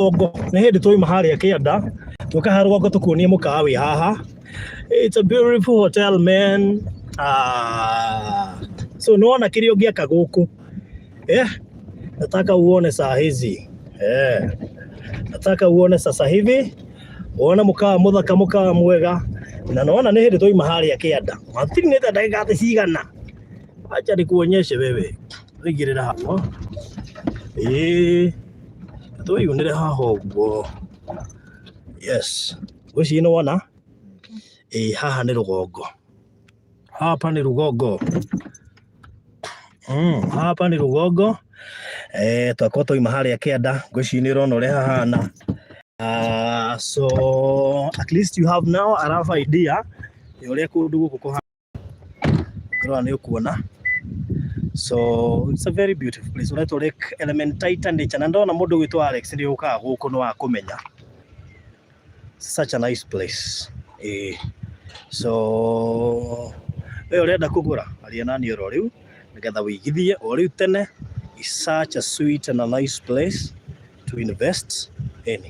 Rũgongo nĩ hĩndĩ twauma harĩa kĩanda tũka haha rũgongo tũkuonie mũkawa wĩ haha. It's a beautiful hotel, man. Ah, so nĩwona kĩrĩa ũngĩaka gũkũ, eh? Nataka uone saa hizi, eh. Nataka uone sasa hivi, wona mũkawa mũthaka, mũkawa mwega, na nĩwona nĩ hĩndĩ twauma harĩa kĩanda matinĩte ndagĩka atĩ cigana. Acha nikuonyeshe wewe, ũigĩrĩra haha, ĩĩ, twĩyunĩre haha ũguo. Yes, ngwĩciria nĩ wona. Ĩĩ, haha nĩ rũgongo, hapa nĩ rũgongo. Hapa nĩ rũgongo. Eh, twakorwo twauma harĩa kĩanda, ngwĩciria nĩ ũrona ũrĩa hahana. So at least you have now a rough idea ya ũrĩa kũndũ gũkũ kũhana. Ũngĩrora nĩ ũkuona. So it's a very beautiful place. Ũretwo Lake Elementaita Nature. Na ndona mũndũ ũgwĩtwo Alex nĩ ũkaga gũkũ nĩ wa kũmenya. Such a nice place. Ĩĩ. So we ũrenda kũgũra, aria nani oro rĩu nĩgetha wĩigithie o rĩu tene. It's such a sweet and a nice place to invest in.